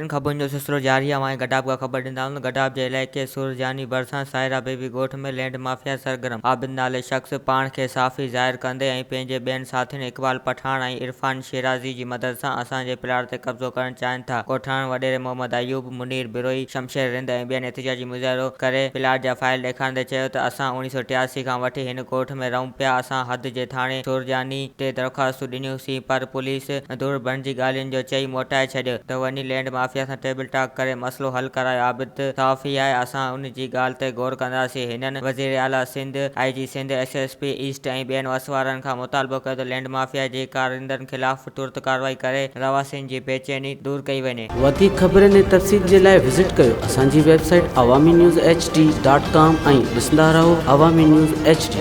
Bulletin خبرن جو سلسلو جاري آهي اوهان کي گڊاب کان خبر ڏيندا هلون ته گڊاب جي علائقي سورجاني ڀرسان سائره بيبي ڳوٺ ۾ لينڊ مافيا سرگرم عابد نالي شخص پاڻ کي صحافي ظاهر ڪندي ۽ پنهنجي ٻين ساٿين اقبال پٺاڻ ۽ عرفان شيرازي جي مدد سان اسان جي پلاٽ تي قبضو ڪرڻ چاهين ٿا ڳوٺاڻن وڏيري محمد ايوب، منير بروهي، شمشير رند ۽ ٻين احتجاجي مظاهرو ڪري پلاٽ جا فائل ڏيکاريندي چيو ته اسان اوڻيهه سئو 83 کان وٺي هن ڳوٺ ۾ رهون پيا اسان حد جي ٿاڻي سورجاني تي درخواستون ڏنيون سين پر پوليس ڌر بڻجي ڳالهين جو چئي موٽائي ڇڏيو ته وڃي لينڊ مافيا سان ٽيبل ٽاڪ ڪري مسئلو حل ڪرايو عابد صحافي آهي اسان ان جي ڳالهه تي غور ڪنداسين هنن وزير اعليٰ Sindh, I G Sindh, S S P east ۽ ٻين وس وارن کان مطالبو ڪيو ته لينڊ مافيا جي ڪارندن خلاف ترت ڪارروائي ڪري رهواسين جي بيچيني دور ڪئي وڃي. وڌيڪ خبرن ۽ تفصيل جي لاء وزٽ ڪيو اسان جي website Awami news H D dot com ۽ ڏسندا رهو عوامي نيوز ايڇ ڊي.